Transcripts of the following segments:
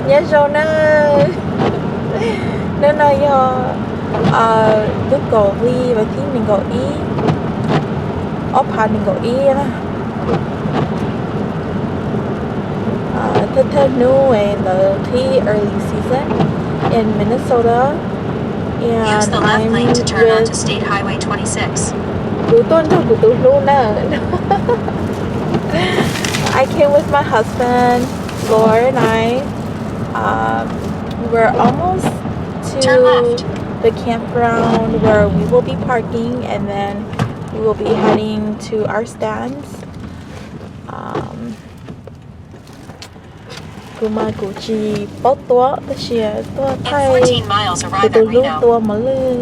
Nyob zoo na, hnub no yog lub kaum hli vas thib nees nkaum ib, ob phav nees nkaum ib na. Thawj thawj hnub ntawd qhib early season in Minnesota. And I'm with, kuv tuaj nrog kuv tus hlub na. I came with my husband, Laura and I. Um, we're almost to the campground where we will be parking, and then we will be heading to our stands. Um, kuv mas kuv tsis paub tuaj tab sis tuaj thaij kuv tus hlub tua mos lwj,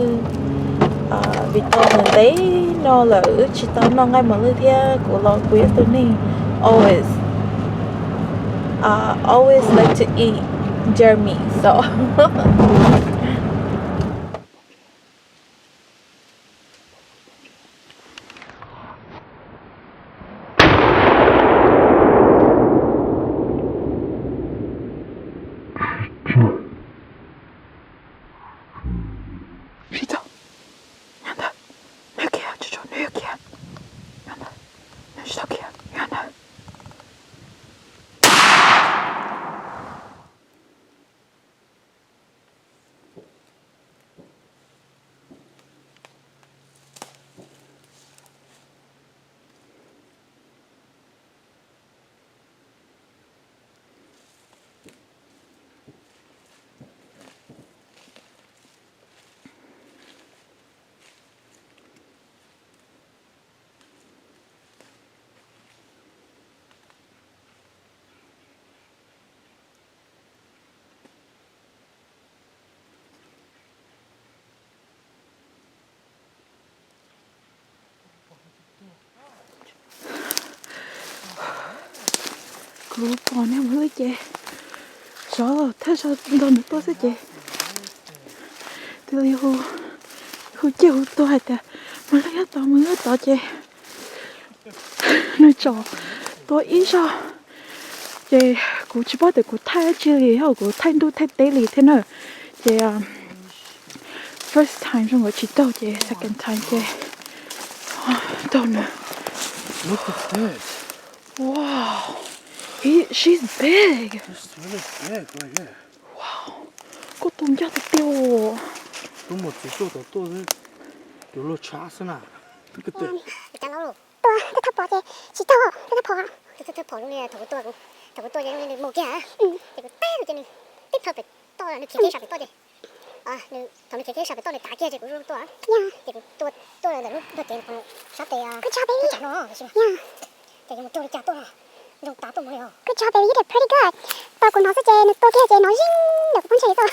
vim tau ntev no lawm wb tsis tau noj nqaij mos lwj thiab kuv los kuv yog tus neeg always, always like to eat deer meat, so. Kuv pom niag mos lwj ces sov los thawj zaug nrog nws tuaj xwb ces twb li hu, hu ciaj hu tuag hais tias mos lwj nyob tod, mos lwj nyob tod ces nws tsom tua ib zaug ces kuv tsis paub tias kuv thaij dab tsi li, yog kuv thaij ntuj thaij teb li thiab na. Ces first time zoo nkaus tsis raug ces second time ces raug nws. Wow, he, she's big. Wow, koj tus ncaj tiag tiag. Tus mus txiv tuaj tau tuaj, tus luag tshab xwb na. Tua thawj thawj pom ces tsis raug, thawj thawj pom. Thawj thawj pom zoo li thaum kuv tua, thaum kuv tua ces zoo li nws mus kiag, ces kuv teb nws ces nws tib plhaw pem toj, nws khiav kiag sab pem toj ces, thaum nws khiav kiag sab pem toj nws tav kiag ces kuv zoo tua, ces kuv tua, tua ntawm lub nrog cev sab tes, no, ces mus raug li cas tuaj, zoo tas tuaj mus li os. Good job, baby, you did pretty good. Tau kuv hnov xwb ces nws tua kiag ces hnov zing ntawm kuv pob ntseg tuaj.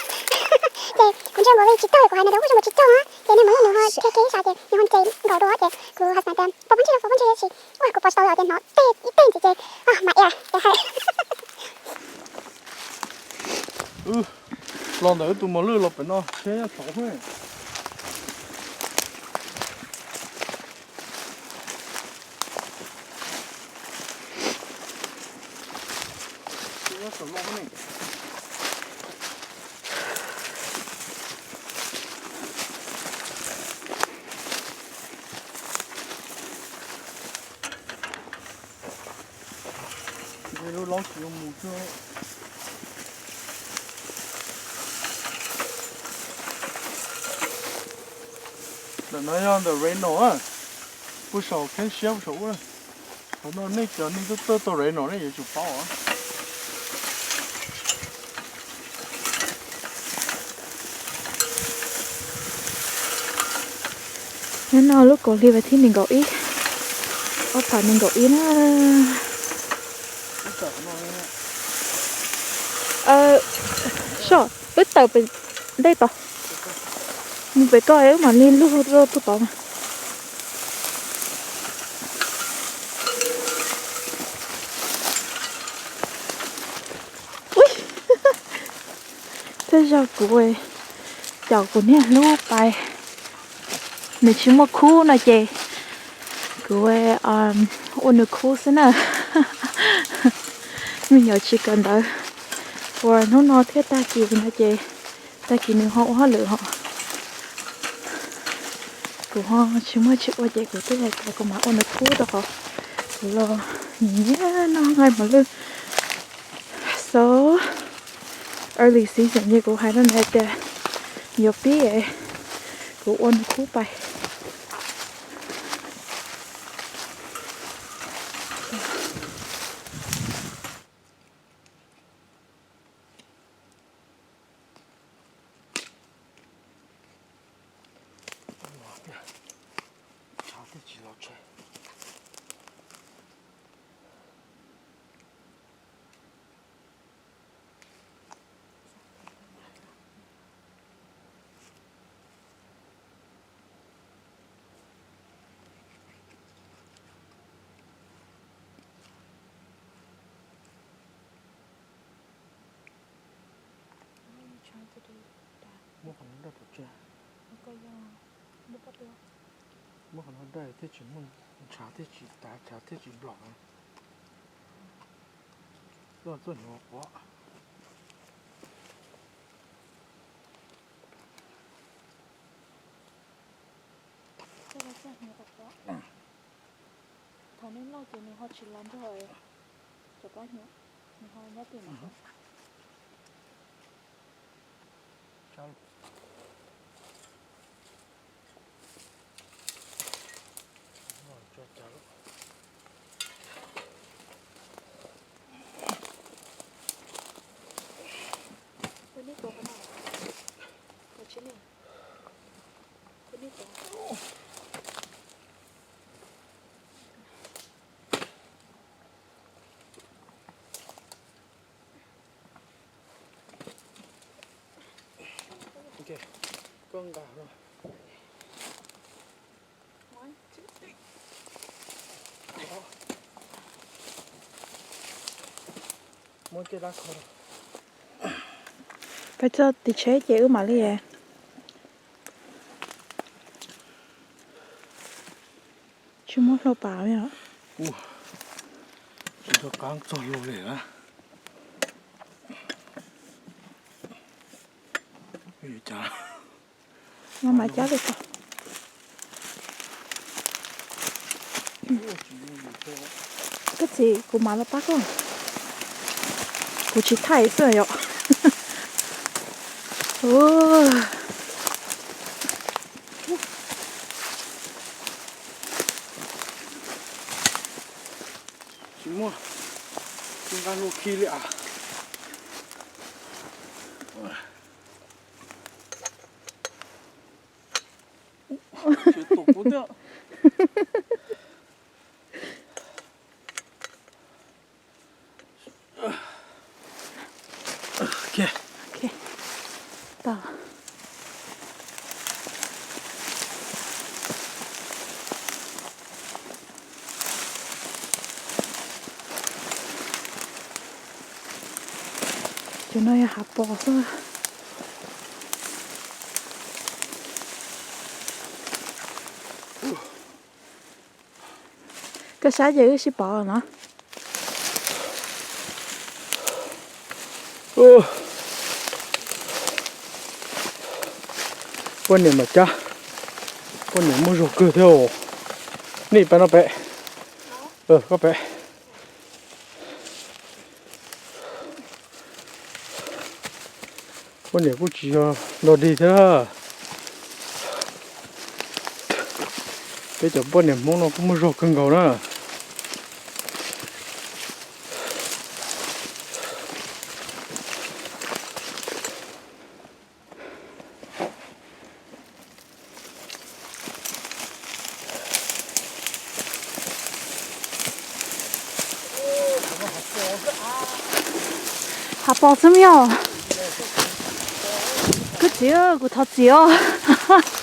Ces kuv ntsia nkaus li tsis raug, kuv hais nws tias ua zoo nkaus tsis raug na, ces nws mus nws ho khiav kiag sab ces nws ho nce nkaus dua ces kuv hais tias pom pob ntseg, pom pob ntseg tsis, kuv pom tsis tau li ces hnov tej ib teg ntxiv ces mas ea, ces hais los ntawm tus mos lwj los pem no tsheb nyob tod xwb. Ntawm no yog ntawm Reno, puag saum Kheeb Siab puag saum ub. Qhov no nej cov neeg tuaj tuaj tau Reno nej yuav tsum paub. Nyob no lub kaum hli vas thib nees nkaum ib, ob phav nees nkaum ib na. Soj, wb tawm pem ntej tod, mus pem ko wb mam li lug rau puag tod mas. Thawj zaug kuv caum kuv niag hlub pais, nws tsis muaj khub no ces kuv ua nws khub xwb na. Me nyuam tsis kawm ntawv, uas hnub no thiab tag kis no ces tag kis nws ho ua hauj lwm hos. Kuv ho tsis muaj tsis ua ces kuv twb hais tias kuv mam ua nws khub rau qhov kuv los nyiam noj nqaij mos lwj. So early season ces kuv hais rau nws hais tias yuav pib es kuv ua nws khub pais. Muab qhov no daj pov tseg. Muab qhov no daj thiaj tsis muaj ntshav, thiaj tsis tav, ntshav thiaj tsis nplom. Tuaj txoj hnyuv quav. Thaum nej noj ces nws ho tsis lav nrog cov pab hnyuv, nws ho nyob tim no. Ok, koj nqa no. Muab coj dab kho. Peb txog tim tsheb ces wb mam li. Tsis muab hlau pas li os. Tsis nco qab txog hlau li na. Yuav cas, no mas cab li ko. Koj txiv, kuv mam los pab koj. Kuv tsis thaij xwb yom. Tsis muaj, tsis nqa hlau khi li as. Tsis tus kuv thiab. Ok. Ok. Tau. Cov no yog hav pos xwb. Koj saib ces wb sib pov no. Poj niam mas cab, poj niam muaj zog kawg thiab os. Nej pab no pem, koj pem. Poj niam kuj tsis yog nrog dig thiab. Peb cov poj niam Hmoob no kuj muaj zog kawg nkaus na. Hav pos xwb yog. Koj txiv, kuv thov txim os.